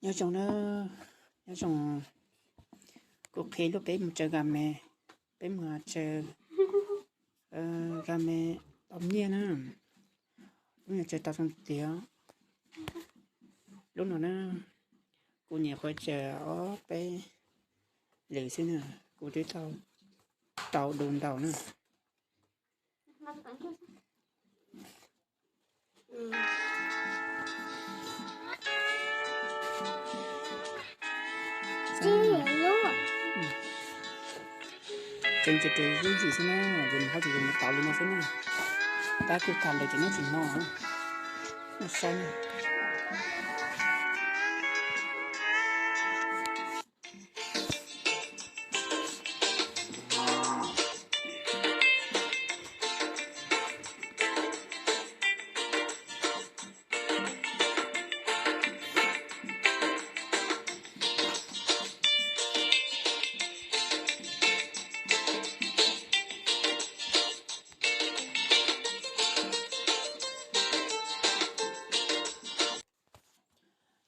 Nyob zoo na, nyob zoo. Kuv qhia lub peb mus tsaws game, peb mus tsaws game tau nyiaj na. Lub no tsaws tau zoo tiag. Lub no na, kuv nyuam qhuav tsaws ob peb lwm xwb na, kuv twb tau tau du ntau na. Tseem tsaws lub ntsis xwb na, yus mus hauv ces yus mus tau li no xwb na. Tab kuj tas lawm ces neb tsis hnov, nej saib na.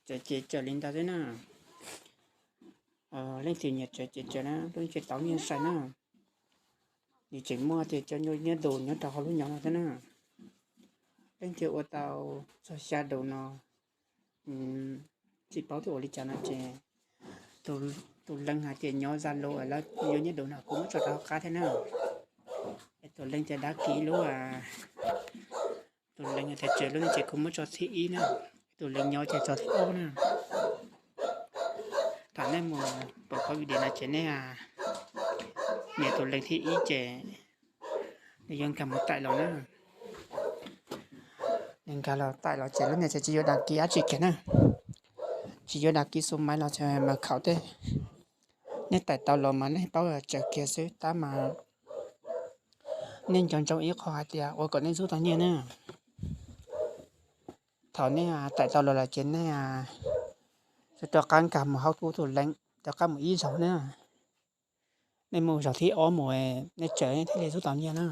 Tsaws ces tsaws li ntawd xwb na. Leej twg nyiam tsaws ces tsaws na, leej twg tau nyiaj sai na. Nws tseem muaj tias cov nyiaj du nyob rau hauv lub nyob no thiab na. Leej twg ua tau txog xya du no, tsis paub twb ua li cas no ces tus leej hais tias nyob Zalo lawv yuav nyiaj du no kuv muab tso rau hauv qab thiab na. Es tus leej tias dab kis lub, tus leej tias tsaws lub no ces kuv muab tso thib ib na. Tus leej nyob ces tso thib ob na. Thaum nej mus pom qhov video no ces nej nias tus leej thib ib ces nws yuav nkag mus taim los na. Nws nkag los taim los ces lub no ces tsis yuav dab kis dab tsi kiag na. Tsis yuav dab kis xu maiv los ces mas khaum tej. Nej taim tau los mas nej paub tsaws kiag xwb tab mas nej nco ntsoov ib qho hais tias ua kom nej xub tau nyiaj na. Thaum nej taim tau los lawm ces nej rov qab nkag mus hauv kuv tus leej rov qab mus ib zaug na. Nej mus zaug thib ob mus, nej tsaws nej thiaj li xub tau nyiaj na.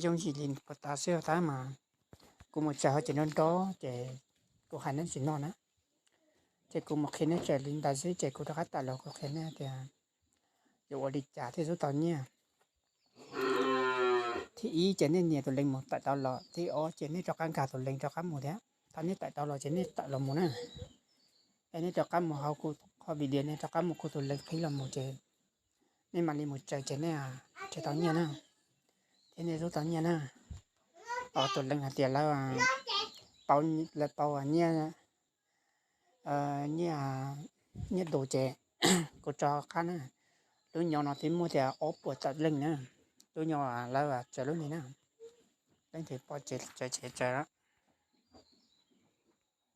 Yooj yim li puas tas xwb tab mas kuv mus tsaws hauv ces nrov nrov ces kuv hais nej tsis noj na. Ces kuv mus qhia nej tsaws li ntawd xwb ces kuv rov qab taim los kuv qhia nej tias yuav ua li cas thiaj xub tau nyiaj. Thib ib ces nej nias tus leej mus taim tau los, thib ob ces nej rov qab nkag tus leej rov qab mus thiab. Thaum nej taim tau los ces nej taim los mus na. Es nej rov qab mus hauv kuv qhov video, nej rov qab mus kuv tus leej qhib los mus ces nej mam li mus tsaws ces nej thiaj tau nyiaj na. Thiab nej xub tau nyiaj na. Tus leej hais tias lawv, lawv pauv nyiaj, nyiaj, nyiaj du ces kuv tso qab na. Lub nyob no twb muaj tias ob puas tawm leej na. Lub nyob lawv tsaws lub ni na. Leej twg pom ces tsaws ces tsaws.